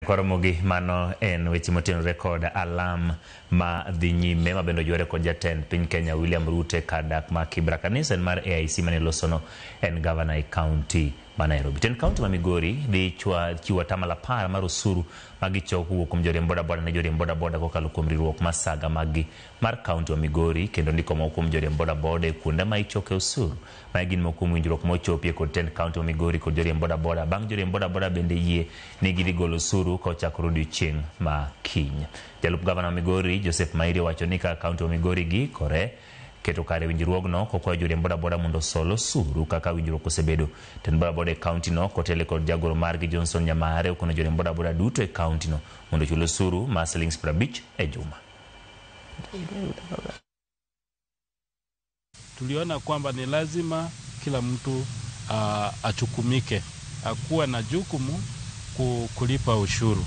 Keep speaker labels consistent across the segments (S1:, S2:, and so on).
S1: Nyakwaromogi, mano en weche motenore kod alam ma dhi nyime ma bende ojuore kod jatend piny Kenya William Ruto e kar dak ma Kibra. Kanisa en mar AIC mane losono en gavana e kaunti ma Nairobi. Tend kaunti ma Migori dhi chiwo atamalo 10 mar osuru ma gichoko kowuok kuom joriemb bodaboda ne joriemb bodaboda kokalo kuom riwruok mar saga maggi mar kaunti ma Migori kendo ndiko moko kuom joriemb bodaboda e kuonde ma ichoke osuru. Mae gin moko kuom winjruok mochopie kod tend kaunti ma Migori kod joriemb bodaboda. Bang' joriemb bodaboda bende yie ni gidhi golo osuru ka ochakore odiochieng' ma kiny. Jalup gavana ma Migori Joseph Mairi owacho ni kaka kaunti ma Migori giikore keto kare winjruogno kokwayo joriemb bodaboda mondo osol osuru kaka winjruok osebedo. Tend bodaboda e kaunti no kotele kod jagoro margi Johnson Nyamare okono joriemb bodaboda duto e kaunti no mondo ochul osuru ma silings 50 e juma.
S2: Tuliona kwamba ni lazima kila mtu achukumike, akuwe na jukumu kulipa ushuru.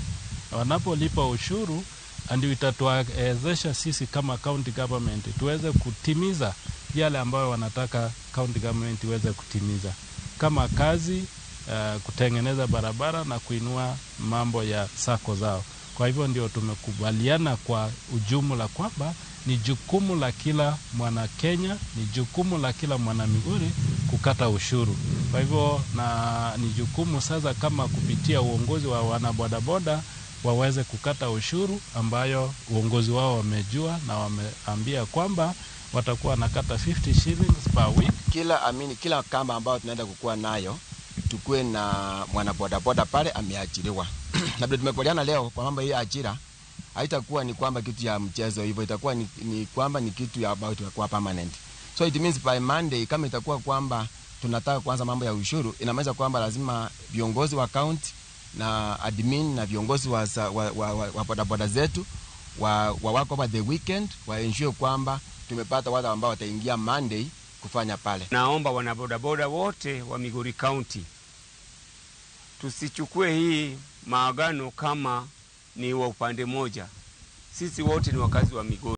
S2: Wanapolipa ushuru ndio itatuwezesha sisi kama county government tuweze kutimiza yale ambayo wanataka county government iweze kutimiza kama kazi, kutengeneza barabara na kuinua mambo ya sako zao. Kwa hivyo ndio tumekubaliana kwa ujumla kwamba ni jukumu la kila mwana Kenya, ni jukumu la kila mwana Migori kukata ushuru. Kwa hivyo na ni jukumu sasa kama kupitia uongozi wa wanabodaboda waweze kukata ushuru ambayo uongozi wao wamejua na wameambia kwamba watakuwa wanakata 50 shillings per week.
S3: Kila amini, kila kamba ambayo tunaenda kukua nayo tukue na mwanabodaboda pale ameajiriwa. Na vile tumekubaliana leo kwa mambo hii ya ajira haitakuwa ni kwamba kitu ya mchezo hivyo, itakuwa ni kwamba ni kitu ya ambayo itakuwa permanent. So it means by Monday kama itakuwa kwamba tunataka kuanza mambo ya ushuru, inamaanisha kwamba lazima viongozi wa county na admin na viongozi wa bodaboda zetu wa wako over the weekend wa ensure kwamba tumepata wale ambao wataingia Monday kufanya pale.
S4: Naomba wanabodaboda wote wa Migori County tusichukue hii maagano kama ni wa upande moja. Sisi wote ni wakazi wa Migori.